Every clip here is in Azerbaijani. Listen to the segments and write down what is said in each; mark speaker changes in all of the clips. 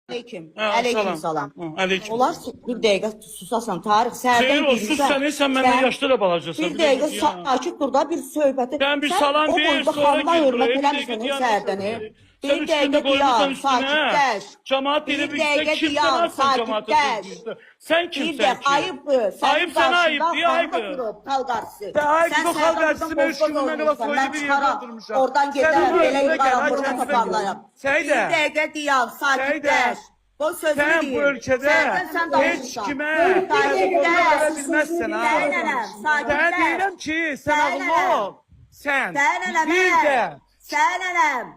Speaker 1: Aleyküm.
Speaker 2: Hə,
Speaker 1: Aleyküm salam.
Speaker 2: Hı, Aleyküm.
Speaker 1: Olar bir dəqiqə susasan Tarix sərdən
Speaker 2: Xeyr olsun
Speaker 1: bilirsən,
Speaker 2: sən, sən məndən yaşlı da balacasan.
Speaker 1: Bir
Speaker 2: Bir
Speaker 1: dəqiqə
Speaker 2: dəqiqə dayan.
Speaker 1: sakit dur da bir söhbəti.
Speaker 2: Sən bir salam
Speaker 1: o
Speaker 2: ver,
Speaker 1: boyda
Speaker 2: sonra
Speaker 1: xanıma
Speaker 2: gir
Speaker 1: hörmət
Speaker 2: buraya, bir
Speaker 1: eləmirsən
Speaker 2: dəqiqə dayan,
Speaker 1: sərdən.
Speaker 2: Sən
Speaker 1: Bir
Speaker 2: üç gündə
Speaker 1: dəqiqə
Speaker 2: qoymursan
Speaker 1: dayan,
Speaker 2: üstünə.
Speaker 1: sakitləş.
Speaker 2: Camaat
Speaker 1: Bir
Speaker 2: elə bir sən
Speaker 1: dəqiqə
Speaker 2: kimsən
Speaker 1: dayan,
Speaker 2: ha sən camaata
Speaker 1: sakitləş.
Speaker 2: söz deyirsən? Sən
Speaker 1: Bir
Speaker 2: kimsən
Speaker 1: dəqiqə
Speaker 2: ki?
Speaker 1: ayıbdır. Sənin
Speaker 2: Ayıb sənə ayıb,
Speaker 1: qarşında
Speaker 2: niyə
Speaker 1: xanım
Speaker 2: ayıbdır?
Speaker 1: oturub, xalq artisti.
Speaker 2: Sən ayıb,
Speaker 1: Sən
Speaker 2: bu xalq
Speaker 1: sərdən
Speaker 2: artisti
Speaker 1: buradan
Speaker 2: mən üç gün
Speaker 1: bozboz
Speaker 2: mən yola
Speaker 1: oynayırsan.
Speaker 2: soydu
Speaker 1: Mən
Speaker 2: bir yerdə
Speaker 1: çıxaram,
Speaker 2: oturmuşam.
Speaker 1: Oradan
Speaker 2: Sən
Speaker 1: gedərəm,
Speaker 2: onu
Speaker 1: belə
Speaker 2: özünə gəl,
Speaker 1: yıxaram,
Speaker 2: ha,
Speaker 1: burada
Speaker 2: kəndinə gəl.
Speaker 1: toparlaram.
Speaker 2: Səidə.
Speaker 1: Bir dəqiqə dayan, sakitləş. Qoy sözünü
Speaker 2: Sən
Speaker 1: deyim.
Speaker 2: bu ölkədə
Speaker 1: Sərdən sən
Speaker 2: heç
Speaker 1: danışırsan.
Speaker 2: kimə
Speaker 1: Sakitləş.
Speaker 2: verə bilməzsən ha.
Speaker 1: Sən nənəm,
Speaker 2: Sən
Speaker 1: sakitləş.
Speaker 2: deyirəm ki, sən
Speaker 1: Sən
Speaker 2: ağıllı
Speaker 1: nənəm.
Speaker 2: ol. Sən
Speaker 1: Sən nənəm,
Speaker 2: bir də
Speaker 1: Sən nənəm.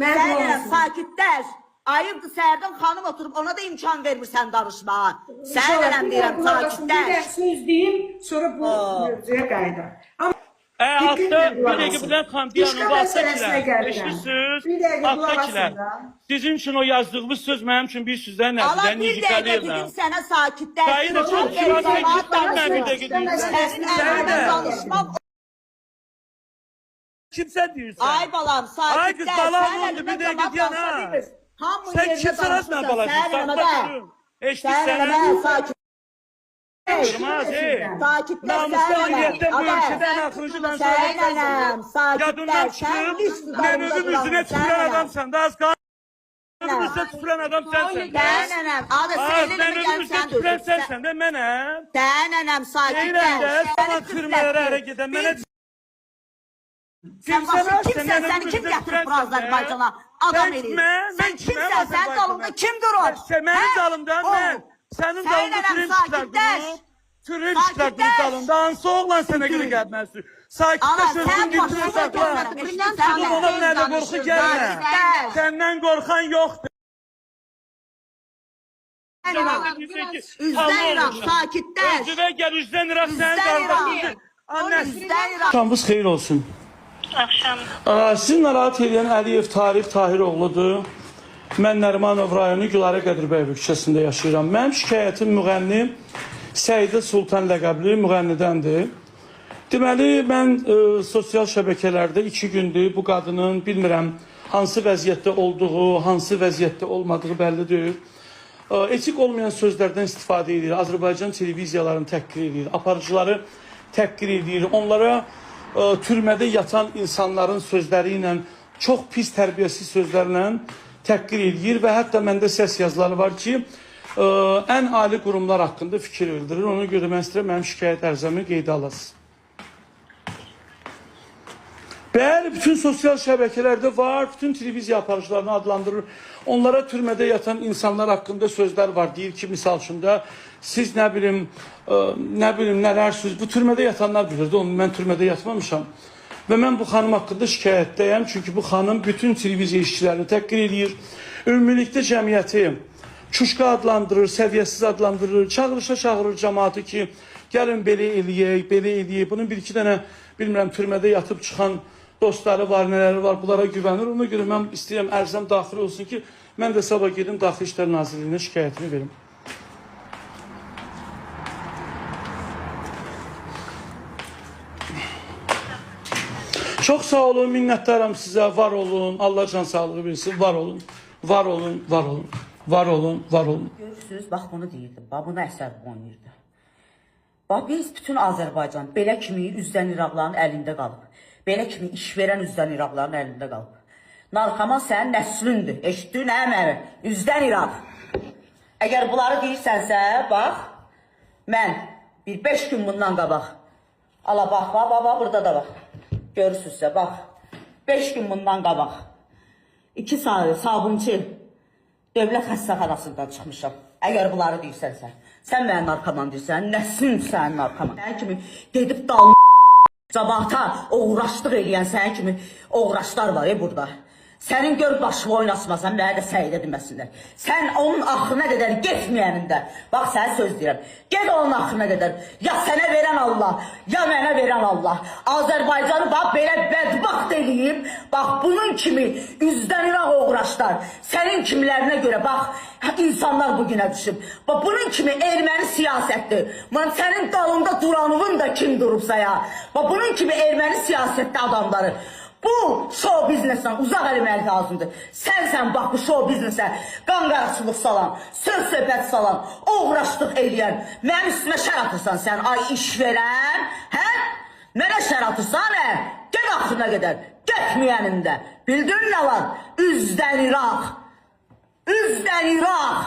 Speaker 3: Mən
Speaker 1: Sən nənəm,
Speaker 3: olsun.
Speaker 1: sakitləş. Ayıbdır, sərdən xanım oturub, ona da imkan vermirsən danışmağa. Sən
Speaker 3: İnşallah
Speaker 1: nənəm
Speaker 3: bir
Speaker 1: deyirəm,
Speaker 3: də qulaq asın, bir də
Speaker 1: sakitləş.
Speaker 3: söz deyim, sonra bu mövzuya qayıdaq. Amma
Speaker 2: Ə, altda
Speaker 3: diqqətlə
Speaker 2: bir
Speaker 3: qulaq
Speaker 2: dəqiqə
Speaker 3: asın.
Speaker 2: bir dənə xanım dayanın
Speaker 3: Başqa
Speaker 2: bu
Speaker 3: məsələsinə
Speaker 2: altdakılar.
Speaker 3: gəlirəm.
Speaker 2: Eşidirsiniz?
Speaker 3: Bir dəqiqə qulaq asın
Speaker 2: Altdakılar.
Speaker 3: da.
Speaker 2: Sizin üçün o yazdığınız söz mənim üçün bir sözdən
Speaker 1: Ala
Speaker 2: nədir?
Speaker 1: bir dəqiqə dedim sənə sakitləş.
Speaker 2: Dayı da çox
Speaker 1: Çox
Speaker 2: sürətlə
Speaker 1: camaat
Speaker 2: getmə, mən bir
Speaker 1: danışır.
Speaker 2: dəqiqə deyim.
Speaker 1: Sənin əmrinə danışmaq
Speaker 2: Kimsən deyirsən?
Speaker 1: Ay balam,
Speaker 2: Ay qız,
Speaker 1: sakitləş.
Speaker 2: balam
Speaker 1: Sən
Speaker 2: oldu, bir
Speaker 1: əlimə
Speaker 2: dəqiqə
Speaker 1: camaat
Speaker 2: dayan ha.
Speaker 1: danışa bilmir. Hamının
Speaker 2: Sən
Speaker 1: yerinə
Speaker 2: kimsən az mən
Speaker 1: danışırsan.
Speaker 2: balacım?
Speaker 1: Sən
Speaker 2: Saxla
Speaker 1: eləmə də.
Speaker 2: görüm. Eşitdik
Speaker 1: Sən
Speaker 2: sənə.
Speaker 1: eləmə, sakitləş.
Speaker 2: Durmaz, ey.
Speaker 1: Sakitləş,
Speaker 2: Namusdan
Speaker 1: sən eləmə.
Speaker 2: uriyyətdən bu
Speaker 1: Ada,
Speaker 2: ölkədə ən axırıncı
Speaker 1: Sən
Speaker 2: danışan
Speaker 1: nənəm,
Speaker 2: Yadından
Speaker 1: sakitləş. Sən
Speaker 2: çıxıb,
Speaker 1: lüks
Speaker 2: mən özüm üzünə tüpürən adamsan da az qal. Özüm üzünə tüpürən adam sənsən.
Speaker 1: Sən nənəm, ada
Speaker 2: Az,
Speaker 1: sən
Speaker 2: mən
Speaker 1: eləmə
Speaker 2: özüm
Speaker 1: gəlib
Speaker 2: üzünə
Speaker 1: sən
Speaker 2: tüpürən
Speaker 1: dözürsən.
Speaker 2: sənsən də mənəm.
Speaker 1: Sən nənəm,
Speaker 2: Deyirəm də,
Speaker 1: sakitləş.
Speaker 2: sana türmələrə ərə gedən mənə
Speaker 1: Sən
Speaker 2: Kimsən
Speaker 1: başın
Speaker 2: ha, sən
Speaker 1: kimsən,
Speaker 2: mənim
Speaker 1: səni kim
Speaker 2: üzümə
Speaker 1: gətirib
Speaker 2: tüpürənsən
Speaker 1: bura
Speaker 2: də?
Speaker 1: Azərbaycana? Adam
Speaker 2: Sən
Speaker 1: eləyir.
Speaker 2: Mən,
Speaker 1: Sən
Speaker 2: mən kiməm
Speaker 1: kimsən, sənin
Speaker 2: Azərbaycana?
Speaker 1: dalında kim durur?
Speaker 2: Sən mənim
Speaker 1: Hə?
Speaker 2: dalımda
Speaker 1: O.
Speaker 2: mən. Sənin
Speaker 1: Sən
Speaker 2: dalında
Speaker 1: nənəm,
Speaker 2: türümçülər
Speaker 1: sakitləş.
Speaker 2: durur. Türümçülər durur
Speaker 1: Sakitləş.
Speaker 2: dalında. Hansı oğlan sənə görə gəlməzdir?
Speaker 1: Ana,
Speaker 2: Sakitləş
Speaker 1: sən
Speaker 2: özün
Speaker 1: başına
Speaker 2: gücünü saxla.
Speaker 1: gəlmədin.
Speaker 2: Oğlum ona bir dənə də qorxu gəlmə.
Speaker 1: Sakitləş.
Speaker 2: Səndən qorxan yoxdur.
Speaker 1: Üzdən İraq, sakitləş.
Speaker 2: Özüvə gəl, üzdən İraq sənin
Speaker 1: Üzdən İraq.
Speaker 2: qardaşındır. Anne.
Speaker 1: Üzdən İraq.
Speaker 2: Axşamınız xeyir olsun.
Speaker 4: Axşam.
Speaker 2: Sizi narahat edən Əliyev Tarix Tahiroğludur. Mən Nərimanov rayonu Gülarə Qədirbəyev küçəsində yaşayıram. Mənim şikayətim müğənni Səidə Sultan ləqəbli müğənnidəndir. Deməli, mən sosial şəbəkələrdə 2 gündür bu qadının bilmirəm hansı vəziyyətdə olduğu, hansı vəziyyətdə olmadığı bəlli deyil. Etik olmayan sözlərdən istifadə edir, Azərbaycan televiziyalarını təhqir edir, aparıcıları təhqir edir, onlara türmədə yatan insanların sözləri ilə çox pis tərbiyəsiz sözlərlə təhqir edir və hətta məndə səs yazıları var ki, ən ali qurumlar haqqında fikir bildirir. Ona görə mən istəyirəm mənim şikayət ərizəmi qeydə alasınız. Bəli, bütün sosial şəbəkələrdə var, bütün televiziya aparıcılarını adlandırır. Onlara türmədə yatan insanlar haqqında sözlər var. Deyir ki, misal üçün də siz nə bilim, nə bilim nələrsiniz. Bu türmədə yatanlar bilir də, onu mən türmədə yatmamışam. Və mən bu xanım haqqında şikayətdəyəm. Çünki bu xanım bütün televiziya işçilərini təhqir eləyir. Ümumilikdə cəmiyyəti çuşka adlandırır, səviyyəsiz adlandırır, çağırışa çağırır cəmaatı ki, gəlin belə eləyək, belə eləyək. Bunun bir iki dənə, bilmirəm, türmədə yatıb çıxan dostları var, nələri var, bunlara güvənir. Ona görə mən istəyirəm ərizəm daxil olsun ki, mən də sabah gedim Daxili İşlər Nazirliyinə şikayətimi verim. Çox sağ olun, minnətdaram sizə, var olun, Allah can sağlığı versin, var olun, var olun, var olun, var olun, var olun.
Speaker 1: Görürsünüz, bax bunu deyirdim. Bax buna əsəb oynayırdı. Bax biz bütün Azərbaycan belə kimi üzdən İraqların əlində qalıb. Belə kimi iş verən üzdən İraqların əlində qalıb. Narkoman sənin nəslindir. Eşitdin hə məni? Üzdən İraq. Əgər bunları deyirsənsə, bax, mən bir 5 gün bundan qabaq. Ala bax, bax, bax, bax, burada da bax. Görürsünüzsə, bax. 5 gün bundan qabaq. 2 saat sabunçu dövlət xəstəxanasından çıxmışam. Əgər bunları deyirsənsə, sən mənə narkoman deyirsən, nəslin sənin narkoman. Sənin kimi gedib dal cəmaata oğraşlıq eləyən sənin kimi oğraşlar var burada. Sənin gör başını oynasmasan, mənə də səidə deməsinlər. Sən onun axırına qədər getməyənində, bax sənə söz deyirəm, get onun axırına qədər. Ya sənə verən Allah, ya mənə verən Allah. Azərbaycanı bax belə bədbəxt eləyib, bax bunun kimi üzdən İraq oğraşlar, sənin kimilərinə görə bax insanlar bu günə düşüb. Bax bunun kimi erməni siyasətdir. Mən sənin dalında duranın da kim durubsa ya. Bax bunun kimi erməni siyasətli adamları. Bu şou biznesdən uzaq eləmək lazımdır. Sənsən bax bu şou biznesə qan qaraçılıq salan, söz söhbət salan, oğraşlıq eləyən. Mənim üstümə şər atırsan sən, ay iş verən, hə? Mənə şər atırsan, hə? Get axırına qədər, getməyənində. Bildin nə var? Üzdən İraq. Üzdən İraq.